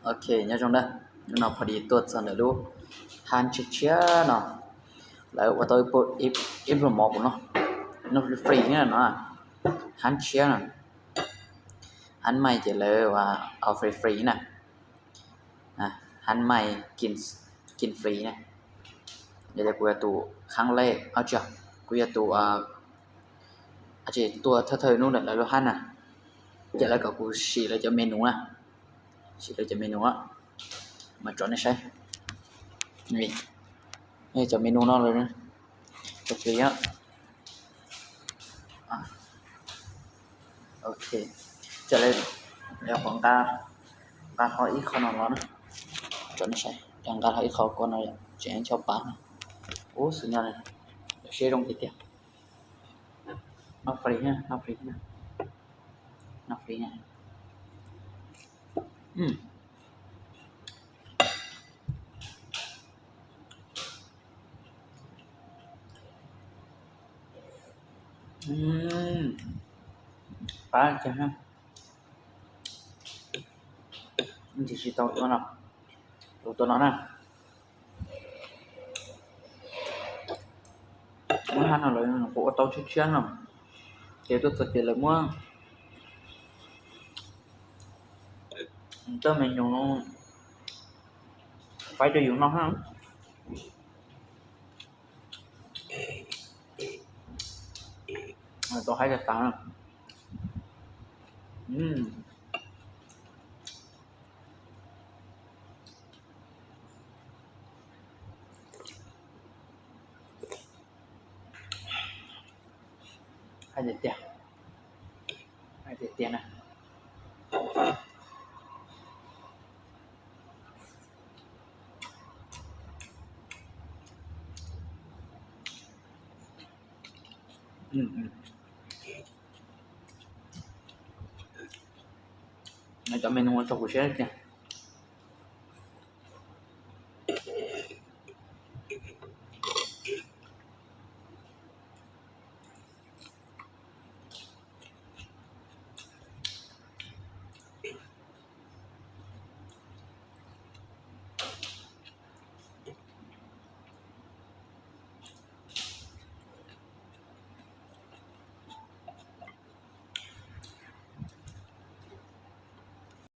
Ok, nyob zoo na, hnub no phob di tuaj txog ntawm lub hab tshiab tshiab no, lawv ua tau ib pluag mov kuv noj, noj free na no, hab tshiab no, hab mais ces lawv ua free free na, hab mais, kis free na, yog tias kuv yog tus khab lej, tsis, kuv yog tus, tsis, tuaj thawj thawj hnub ntawm lawv lub hab na, ces lawv kom kuv sim lawv cov menu na, sim lawv cov menu, mas tso nej saib, cov menu no lawm, cov free, ok, ces lawv qhuav nqa, nqa hlo ib qho no los na, tso nej saib, nqa hlo ib qho ko no, tseem ncho pav no, ub xwb nyob, lawv siab zoo tiag tiag, noj free, noj free, noj free. Pab kiag, tsis tau ua no, tus tua no na, muab hab no lawv kuj ua tau tshiab tshiab no, ces tuaj txog ces lawv muab tej menu no faib rau yus noj hab. Tau haib tas tas. Haib tiag tiag, haib tiag tiag na. Cov menu ua tau kuv siab tiag.